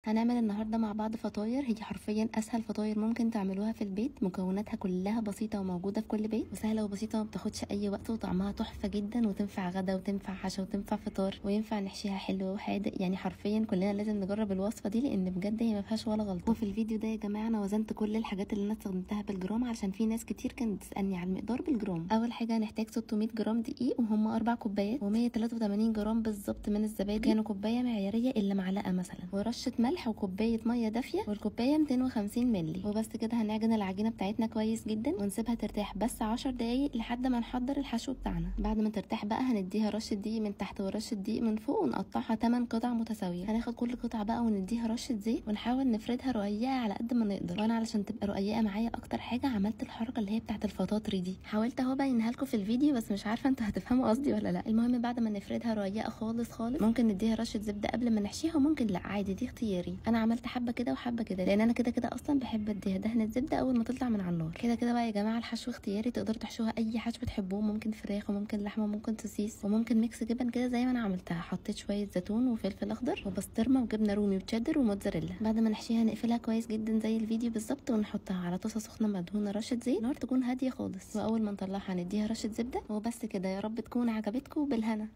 هنعمل النهارده مع بعض فطاير، هي حرفيا اسهل فطاير ممكن تعملوها في البيت. مكوناتها كلها بسيطة وموجودة في كل بيت، وسهلة وبسيطة وما بتاخدش اي وقت، وطعمها تحفة جدا، وتنفع غدا وتنفع عشاء وتنفع فطار، وينفع نحشيها حلو وحادق. يعني حرفيا كلنا لازم نجرب الوصفة دي لان بجد هي ما فيهاش ولا غلطه. وفي الفيديو ده يا جماعة انا وزنت كل الحاجات اللي انا استخدمتها بالجرام، علشان في ناس كتير كانت بتسالني على المقدار بالجرام. اول حاجة هنحتاج 600 جرام دقيق، وهم 4 كوبايات، و183 جرام بالظبط من الزبادي، كانوا كوباية معياريه الا معلقه مثلا، ورشه ملح، وكوبايه مية دافيه، والكوبايه 250 مللي. وبس كده هنعجن العجينة بتاعتنا كويس جدا ونسيبها ترتاح بس 10 دقايق لحد ما نحضر الحشو بتاعنا. بعد ما ترتاح بقى هنديها رشه دقيق من تحت ورشه دقيق من فوق، ونقطعها 8 قطع متساوية. هناخد كل قطعه بقى ونديها رشه زيت، ونحاول نفردها رقيقه على قد ما نقدر. وانا علشان تبقى رقيقه معايا اكتر حاجة عملت الحركة اللي هي بتاعه الفطاطري دي، حاولت اهو ابينها لكم في الفيديو بس مش عارفه انتوا هتفهموا قصدي ولا لا. المهم بعد ما نفردها رقيقه خالص خالص، ممكن نديها رشه زبدة قبل ما نحشيها وممكن لا، عادي دي اختياري. انا عملت حبه كده وحبه كده لان انا كده كده اصلا بحب اديها دهنه زبدة اول ما تطلع من على النار. كده كده بقى يا جماعة الحشو اختياري، تقدروا تحشوها اي حشو بتحبوه، ممكن فراخ وممكن لحمه وممكن سوسيس وممكن mix جبن كده زي ما انا عملتها. حطيت شوية زيتون وفلفل اخضر وبسطرمه وجبنه رومي وتشيدر وموتزاريلا. بعد ما نحشيها نقفلها كويس جدا زي الفيديو بالظبط، ونحطها على طاسه سخنة مدهونه رشه زيت، النار تكون هادية خالص، واول ما نطلعها نديها رشه زبدة. وبس كده، يا رب تكون عجبتكم، بالهنا.